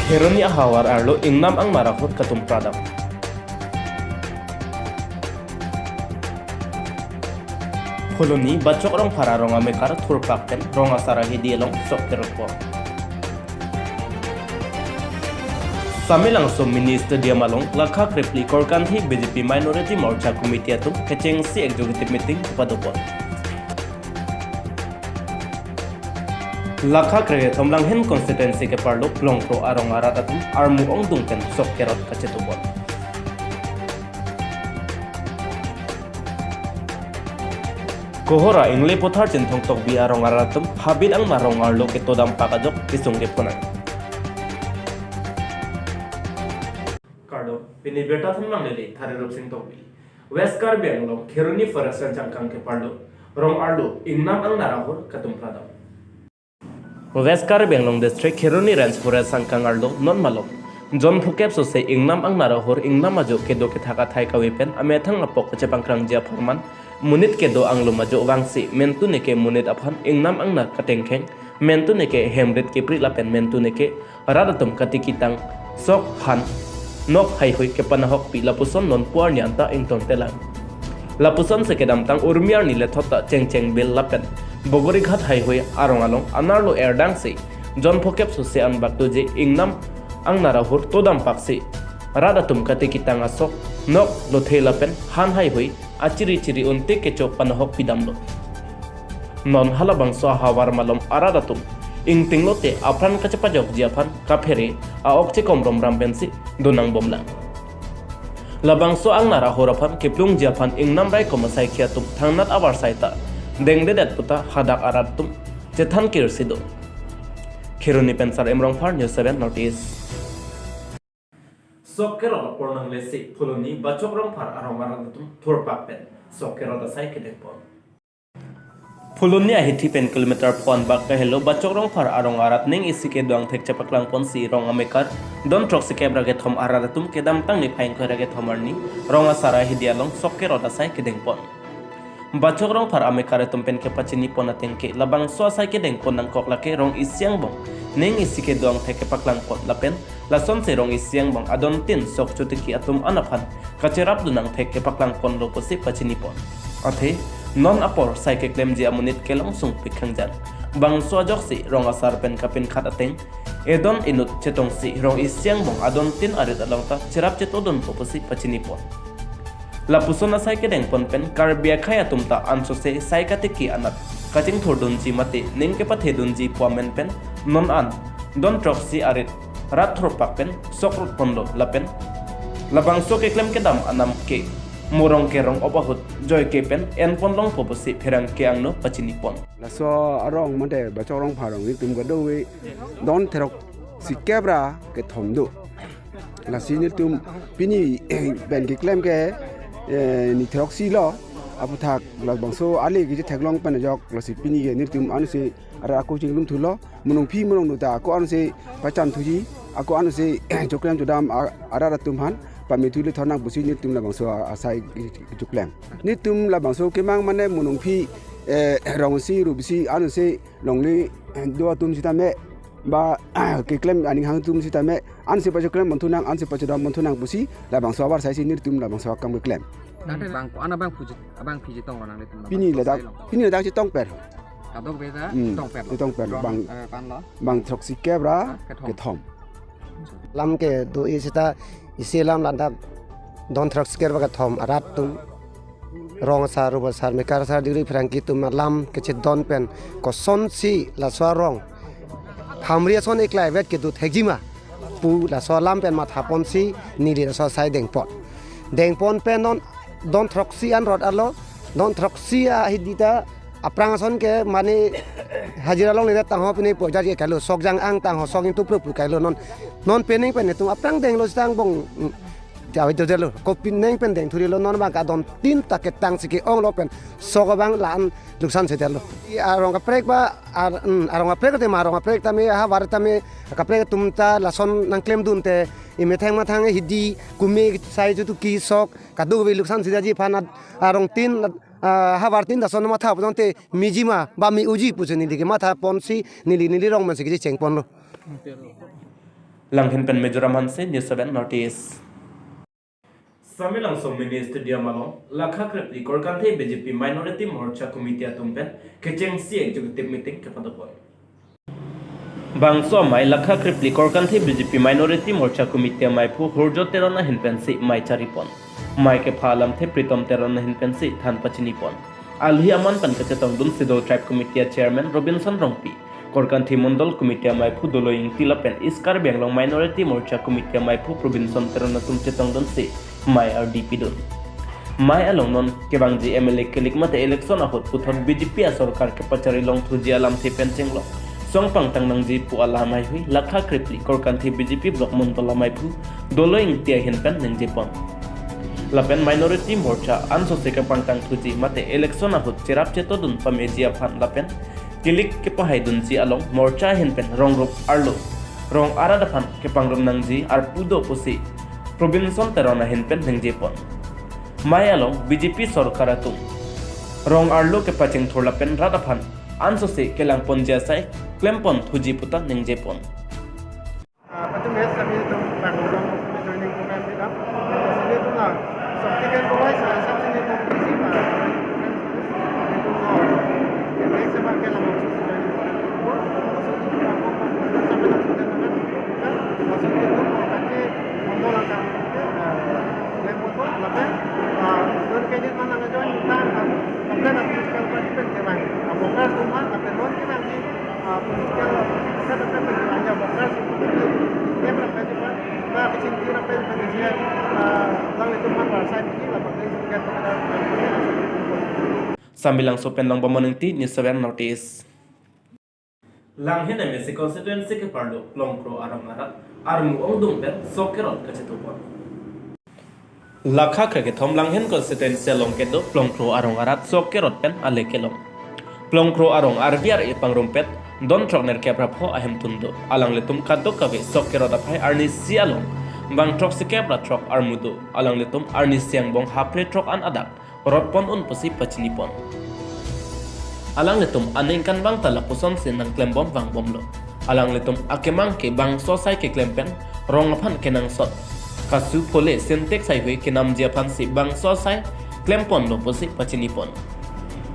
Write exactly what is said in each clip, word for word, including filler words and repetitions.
Kheroni ahavar arlo ingnam angnar ahur katum pradam. Phuloni Bachok Rongphar arong amekar thurpak pen rong asar ahidi along sok kerot pon. Samelangso Mini Stadium along lakha krephli korkanthi B J P Minority Morcha Committee atum kechengsi executive meeting padopon. Lakha krekethom Langhin constituency keparlo Longkro arong arat atum armu ongdung pen sok kerot kachetupon. Kohora Ingle Pothar Chinthong Tokbi arong arat atum habit angnar rong arlo ketodam pak ajok kesung kepon nang. Kardom, pini birta thunmang lele Thari Rupsing Tokbi. West Karbi Anglong Kheroni Forest Range angkang keparlo rong arlo ingnam angnar ahur katum pradam. West Karbi Anglong District Kheroni Range Forest angkang arlo non malom jon phokep sose ingnam angnar ahur ingnam ajo kedo kethak athai kave pen amethang apok kachepangkrangji apharman monit kedo anglum ajo vangsi mentune ke monit aphan ingnam angnar katengkheng, mentune ke hemrit kepri lapen mentune ke rat atum katiki tang sok han nok haihui kepanahokpi lapuson non puarni anta ingtontelang. Lapusonsi kedamtang urmi arni lethot ta Chengcheng Bill lapen Bogorighat haihui arong along anerlo erdangsi jon phokep sose anbak doji ingnam angnar ahur todam paksi rat atum katiki tang asok nok lothe lapen han haihui achiri chiri untik kecho panahokpidamlo. Non halabangso ahavar malom arat atum ingting lote apran kachepajokji aphan kaphere a-ok chekom romram pensi donang bomlang. Labangso angnar ahur aphan kiplungji aphan ingnam raikom asaikhi atum thangnat avarsai ta dengdedet puta hadak arat atum chethan kirsi do. Kheroni pen Sar M Rongphar, News seven North East. Sok kerot apor nanglesi Phuloni Bachok Rongphar arong arat atum thurpak pen sok kerot asai kedengpon. Phuloni ahithi pen kilometer pho anbak kahelo Bachok Rongphar arong arat ning isi kedo angthek chepaklangponsi rong amekar don throksi kep ra kethom arat atum kedamtang niphai ingkoi ra kethom arni rong asar ahidi along sok kerot asai kedengpon. Bachok Rongphar amekar atum pen kepachinipon ateng ke labangso asai kedengpon nangkok lake rong isi angbong ning isi kedo angthek kepaklangpon lapen lasonsi rong isi angbong adontin sok chotiki atum an aphan kacherapdun angthek kepaklangponlo pusi pachinipon. Athe non apor sai keklemji amonit ke Longsungpik Hangjang. Bangso ajoksi rong asar pen kapinkhat ateng edon inut chetongsi rong isi angbong adontin arit along ta cherap chetodunpo pusi pachinipon. Lapuson asai kedengpon pen Karbi akhei atum ta ansose sai katiki anat kachingthurdunji mate ning kepathedunji pu amen pen non an don throksi arit rat thurpak pen sok rutponlo lapen labangso keklem kedam anam ke morong kerong op ahut joike pen enpon longpo pusi pherangke angno pachinipon. Laso arong mate Bachok Rongphar arong nelitum kadokave don throksi kep ra kethom do. Lasi nelitum pini pen keklem ke, eh, ni throksi lo, aputhak labangso ale keje theklong pen ajok lasi pini ke nelitum ansi arat ako chinglum thulo, monungphi monungnu ta ako ansi pachan thuji, ako ansi choklem chodam a-, arat atum aphan pame thu le thornang pusi nelitum labangso asai choklem. Nelitum labangso kemang mane monungphi, eh, rong isi ru isi ansi longle do atum sitame ba keklem aning hang atum sitame ansi pachoklem monthunang, ansi pachodam monthunang pusi labangso avarsaisi nelitum labangso akam keklem. Tangte bang ko ana bang phuji abang phiji tong ronang nelitum. Pini ladak, pini ladak chetongper. Kadokave ta Hmm, tongper lo. Chetongper lo. Bang, eh, pan lo. Bang throksi kep ra Ah, kethom. Kethom. Lam kedo-i seta isi alam ladak don throksi kep ra kethom arat atum rong asar, rup asar, mekar asar, diri pherangke atum alam kechedon pen kosonsi laso arong hamri ason eklai vet kedo thekji ma pu laso alam pen mathaponsi neli laso asai dengpon. Dengpon pen non don throksi an rot arlo, don throksi ahidi ta aphrang ason ke mane hajira longledet tangho pine pojar ke kailo, sok jang-ang tangho sok ingtup prup kailo non. Non pening pen netum aphrang denglo sitang bong, mm, jawi jodelo. Kopi neng pen dengthurilo non bang kadontin ta ketangsi ke-onglo pen sok abang la-an luksan sedetlo. Arong kaprek ba, ar-, mm, arong kaprek te ma arong kaprek tame, havar tame, kaprek atum ta lason nangklemdun te, imethang mathang hidi, kume sai chutu ki sok, kadokave luksan sedetji aphan ad-, arong tin, ah, havar tin lason matha pon te miji ma, ba me-oji pusi neli ke mathaponsi, neli, neli rong mansi kechengponlo. Langhin pen Mizoram Hanse, News seven North East. Samelangso Mini Stadium along lakha krephli Korkanthi B J P Minority Morcha Committee atum pen kechengsi executive meeting kepadopon. Bangso amei lakha krephli Korkanthi B J P Minority Morcha Committee ameiphu Hurjo Teron ahin pensi mei charipon. Mei kepha alamthe Pritom Teron ahin pensi than pachinipon. Alhi aman pen kachetongdun Sidol Tribe Committee a Chairman Robinson Rongpi, Korkanthi Mondol Committee ameiphu Doloi Ingti lapen East Karbi Anglong Minority Morcha Committee ameiphu Robinson Teron atum chetongdunsi mei ardi pidun. Mei along non kevangji M L A kelik mate election ahut puthot B J P asorkar kepachari longthuji alamthe pen chenglok song pangtang nangji pu alam haihui lakha krephli Korkanthi B J P Block Mondol ameiphu Doloi Ingti ahin pen ningjepon. Lapen Minority Morcha ansose kepangtang thuji mate election ahut cherap chetodun pameji aphan lapen kelik kepahaidunji along morcha ahin pen rong rup arlo rong arat aphan kepangrum nangji arpu do pusi Robinson Teron ahin pen ningjepon. Mei along B J P sorkar atum rong arlo kepachingthur lapen rat aphan ansose kelangponji asai klempon thuji puta ningjepon. Ah, patu mes kami itu bangun joining program kita. Sini itu lah, soft ticket boys, ah, sab sini itu isi, ah, itu, ah, next sama ke lama joining program. Sampai langsung dengan, kan, langsung itu, ah, kaki, motor langkah, ah, lem motor, lapen, ah, don kredit mana ngejoin, kita, ah, apply na political party pen kemang. Ah, voters tuh mah, lapen non kemang di, ah, political, kita dapat pen kemang, ya, voters, kita dapat pen, kita kecil kira pen, pen, ya, ah, lalu itu mah, ah, saya pikir, lapan, kita, kita, Samelangso pen Longbom Ingti, News seven North East. Langhin M A C constituency keparlo Plongkro arong arat armu ongdung pen sok kerot kachetupon. Lakha krekethom Langhin constituency along kedo Plongkro arong arat sok kerot pen ale kelong. Plongkro arong arbi ar-e pangrumpet don throk nerkep ra pho ahemtun do. Alanglitum kadokave sok kerot aphai arnisi along bang throksikep ra throk armu do. Alanglitum arnisi angbong hapre throk an adak rotpon un pusi pachinipon. Alanglitum aningkanvang ta lapusonsi nangklembom vangbomlo. Alanglitum akemang ke bangso asai keklem pen rong aphan kenangsot kasu phole Sintex haihui kenamji aphansi bangso asai klemponlo pusi pachinipon.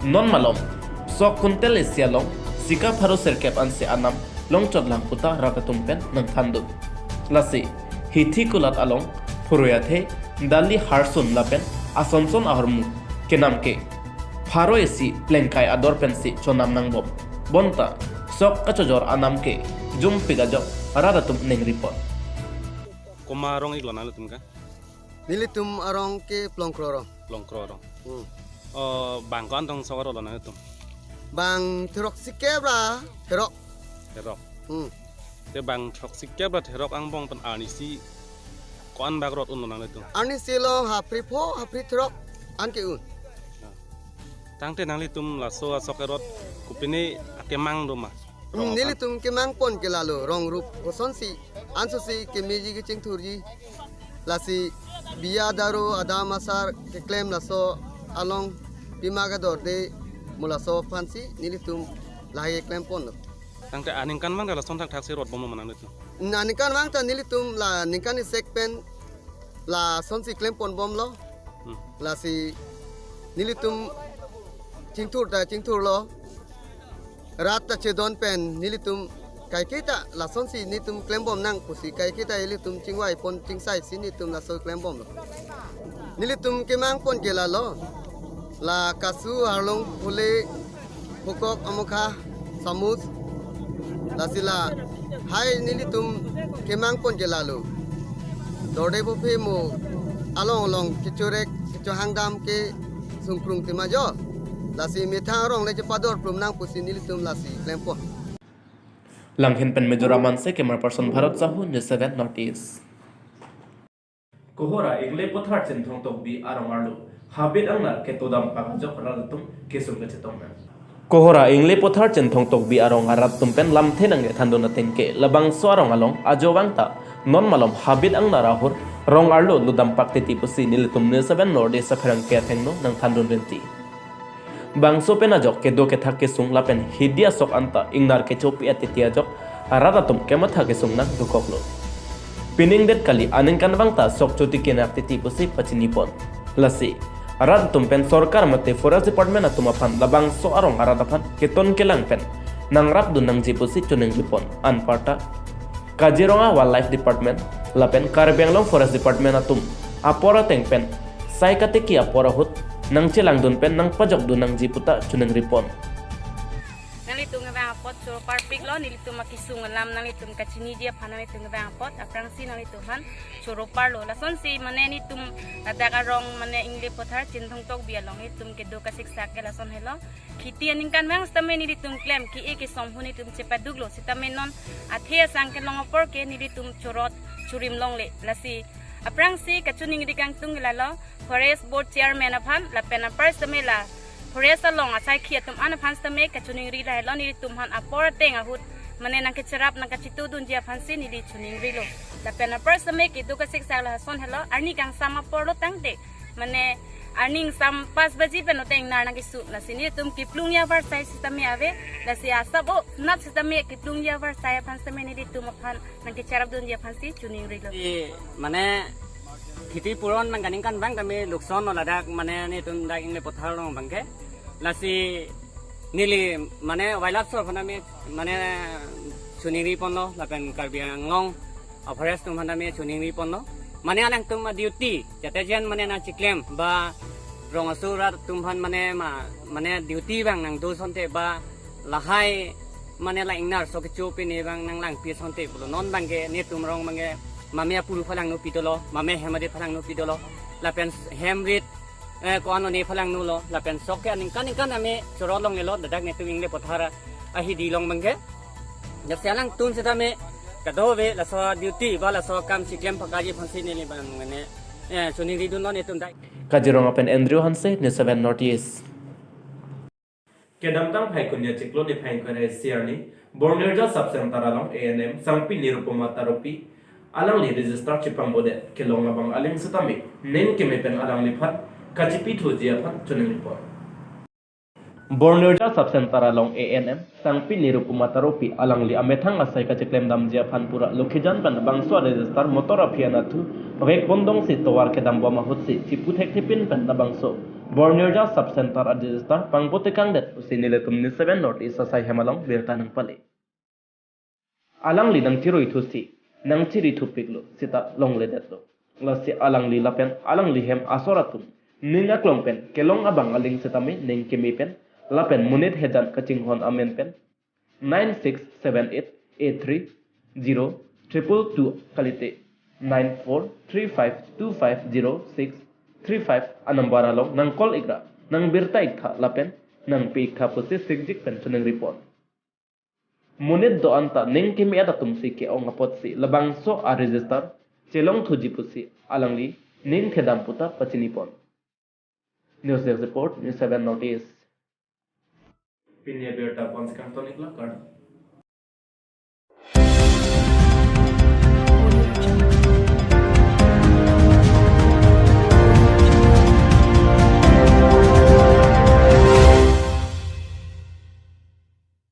Non malom sok kuntel isi along sika pharo sirkep ansi anam longchotlang puta rat atum pen nangthandun. Lasi hithi kulat along phurui athe, dali harsun lapen asonson ahormu kenam ke pharo isi plengkai ador pensi chonam nangbom. Bonta sok kachojor anam ke jumpik ajok rat atum ningripon. Komat arong iklo nangtum ke? Nelitum arong ke Plongkro arong. Plongkro arong. Hmm. Oh, bang ko-an tong sok arong lo nangtum? Bang throksikep ra throk. Throk. Hmm. Te bang throksikep ra throk angbong pen arnisi ko-an bak rot unlo nangtum? Arnisi lo hapre pho, hapre throk an ke-un. Tangte nanglitum laso asok erot kopine akemang do ma? Hmm, nelitum kemangpon ke lalo rong rup kosonsi ansose kemeji kechingthurji. Lasi biya daru adam asar keklem laso along pima kedorde mo laso aphansi nelitum lahai keklemponlo. Tangte aningkanvang ta lason thakthak si rotbomlo ma nanglitum? Aningkanvang ta nelitum la ningkan isek pen lasonsi klemponbomlo. Hmm. Lasi nelitum chingthur ta chingthurlo. Rat ta chedon pen nelitum kaiketa lasonsi nelitum klembom nang pusi kaiketa ilitum chingvaipon chingsaisi nelitum laso klembomlo. Nelitum kemangpon ke lalo. La kasu, harlong, phule, phukok, amokha, samuj, lasi lahai nelitum kemangpon ke lalo. Dorde buphe mo along along kechorek kechohangdam ke sungkrung tima jo. Lasi methang arong le chepador plum nang pusi nelitum lasi klempon. Langhin pen Mizoram Hanse, camera person Bharat Sahu, News seven North East. Kohora Ingle Pothar Chinthong Tokbi arong arlo habit angnar ketodam pangajok rat atum kesung kachetong nang. Kohora Ingle Pothar Chinthong Tokbi arong arat atum pen lamthe nangkethandun ateng ke labangso arong along ajovang ta non malom habit angnar ahur rong arlo lutdam pak titi pusi nelitum News seven North East apherangke athengno nangthandun rinti. Bangso pen ajok kedo kethak kesung lapen hidi asok anta ingnar kechopi atiti ajok arat atum kematha kesung nang dokoklo. Pining det kali, aningkanvang ta sok chotiki nangtiti pusi pachinipon. Lasi rat atum pen sorkar mate forest department atum aphan labangso arong arat aphan keton kelang pen nangrapdun nangji pusi choningripon. Anparta Kaziranga Wildlife Department lapen Karbi Anglong Forest Department atum apor ateng pen sai katiki apor ahut nangchelangdun pen nangpajokdun nangji puta choningripon. Nanglitum kevang apot choro parpiklo, nelitum akesung alam nanglitum kachiniji aphan nanglitum kevang apot, aphrangsi nanglitum aphan choro parlo. Lasonsi mane nelitum ladak arong mane Englipothar Chinthong Tokbi along nelitum kedo kasiksak ke lason helo. Kheti aningkanvang sitame nelitum klem ke-e kesong ahut nelitum chepaduklo, sitame non athe asang kelong apor ke nelitum chorot churim longle. Lasi aphrangsi kachiningri kangtung ke lalo, Forest Board Chairman aphan lapen apar sitame la forest along asaikhi atum an aphan sitame kachiningri lahelo, nelitum aphan apor ateng ahut mane nangkecherap nangkachetudunji aphansi neli chiningrilo. Lapen apar sitame kedo kasiksak lason helo, arni kangsam aporlo tangte mane arni kangsam pas baji pen oteng nar nangkesu, lasi nelitum kiplung ya avarsai sitame ave, lasi asap o nat sitame kiplung ya avarsai aphan sitame nelitum aphan nangkecherapdunji aphansi chiningrilo. I, mane kheti puron nang kaningkanvang tame lukson lo ladak mane nelitum dak Englipothar along abangke. Lasi neli mane wildlife sor aphan tame mane chiningriponlo lapen Karbi Anglong forest atum aphan tame chiningriponlo. Mane alangtum aduty, jate jen mane nangchiklem ba rong aso rat atum aphan mane ma, mane duty abang nangdo asonte ba lahai mane la ingnar sok kecho pine abang nanglangpi asonte pulo. Non abangke nelitum arong abangke mame apuru phalangno pidolo, mame hem adet phalangno pidolo, lapen hem rit, eh, ko-an one phalangno lo, lapen sok ke aningkan aningkan tame choro longlelo, ladak nelitum Englipothar ahidi along abangke. Jase alangtum sitame kadokave laso duty ba laso akam chiklem phakaji aphansi neli abang mane, eh, chiningridunlo nelitum dak. Kaziranga pen Andrew Hanse, News seven North East. Kedamtang Phaikuni achiklo niphai ingkoi ra isi arni, Bornirja Sub Center along A N M Sangpi Nirupama Taropi alangli register chepangbodet, kelong abang aling sitame ning keme pen alangliphan kachipithuji aphan chiningripon. Bornirja Sub Center along A N M Sangpi Nirupama Taropi alangli amethang asai kachiklemdamji aphan pura lokhijan pen labangso register motor aphi anatthu vekpondongsi tovar kedambom ahutsi chipu thekthepin pen labangso Bornirja Sub Center a register pangbotekangdet pusi nelitum News seven North East asai hem along birta nangpale. Alangli nangchiruithusi nangchirithupiklo seta longledetlo. Lasi alangli lapen alangli hem asor atum ning aklong pen kelong abang aling sitame ning keme pen lapen monit hejan kachinghon amen pen nine six seven eight eight three zero triple two kalite nine four three five two five zero six three five anumber along nang call ikra, nang birta iktha lapen nangpi iktha pusi sikjik pen chiningripon. Monit do-an ta ning keme-et atumsi ke-ong apotsi labangso a register chelongthuji pusi alangli ning thedam puta pachinipon. News Desk Report, News seven North East. Pini abirta ponsi kangton iklo, kardom.